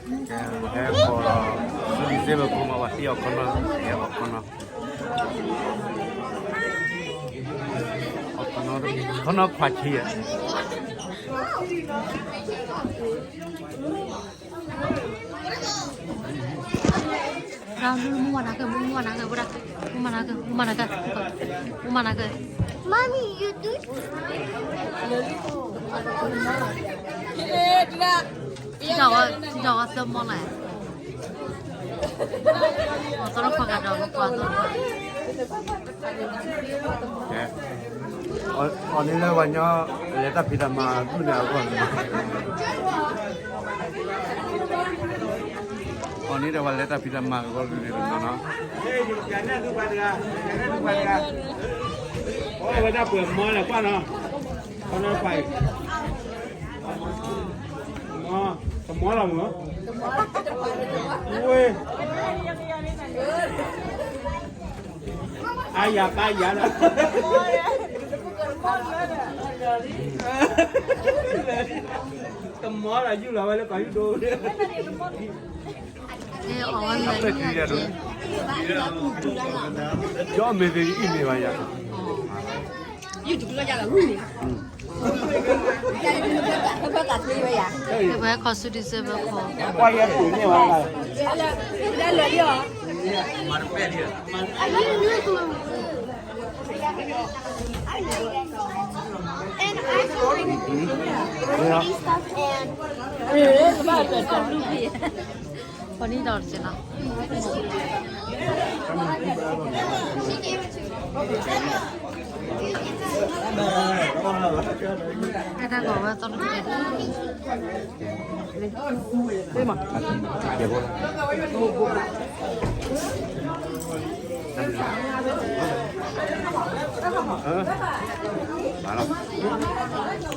ကဲ ပဟဲဃီၤလီၤ စူၣ်ဒံစ့ၣ်ဝဲဖိမး ပှၤသံအီၤခီနီၤ ကဲအီၤခီနီၤ ခီနီၤခွါဆံယဲၢ် မူမူဝါနာ်က့ မူမူဝါနာ်က့ ဝဲဒၣ် မူမူဝါနာ်က့ မူမူဝါနာ်က့ မူမူဝါနာ်က့ Mommy, you do? ထံထီၣ်ဝဲ ထံထီၣ်ဝဲသၢမီလၢ် အသီတခွါကဒီး မကွၢ်သီတခွါ ကဲ အီၤန့ၣ်လၢပှၤညီ လဲၤတၢ်ဖံးတၢ်မၤဒူၣ်န့ၣ်အဂီၢ်န့ၣ် အီၤန့ၣ်ဒီးပှၤလဲၤတၢ်ဖံးတၢ်မၤအဂီၢ်န့ၣ်နီၤ အဝဲဒၣ်ပှဲၤမီလဲၣ်ကွၢ်နီၤ ခီနီၤပှဲၤ မီ တမီလီၤမး ဝ့ၢ် အါယၤပၢ်ယၤလီၤ တမီလီၤ ယူၢ်လီၤဝဲလၢပှၤယူၢ်ဒိၣ် အဝဲမ့ၢ် ယအီၣ်မ့ၤသ့ၣ်အံၤမ့ၢ်ဘၣ်ယၤ ဝဲခီဆူဒံစ့ၣ်ဝဲခီ And I can bring stuff and ပနံၣ်ဒီးတက့ၢ်နီၤ အဲၣ်တၢ်ဂီၤဝဲသီတက့ၢ် ပှၤဖးတၢ်ဂီၤဝဲ သီတပဲာ်နီၤ တပဲာ်န့ၣ်ဝဲတမီ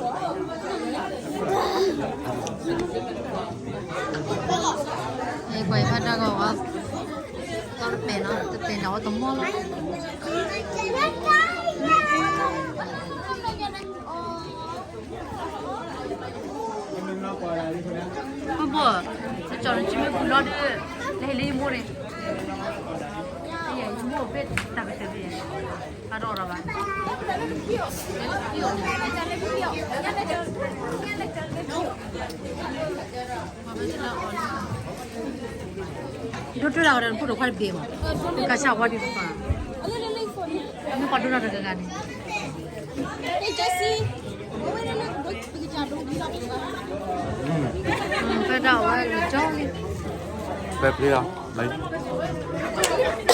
လီၤ ဘိၣ်ဘိၣ် နကၠီနစုမ့ၢ်ပူၤနီၤဒီး နဟ့ၣ်လၢယမိၢ်န့ၣ် ယမိၢ်ဖဲတၢ်ကတၢၢ်ဖဲ အါထီၣ်ဒီးဘၣ် ဒိၣ်တုၤလၢအီၤလံ ဒိၣ်တုၤလၢအီၤဒီး နဖိဒိၣ်ခွါတဘ့ၣ်မး ကစၢ်ဝါဒံးပှၤ မ့ၢ်ပှၤဒိၣ်ထီၣ်တဂၤဂၤန့ၣ် ဖဲဒၣ်ဝဲလီၤကၠီလံ ပဲပျံၤလီၤ ဘၣ်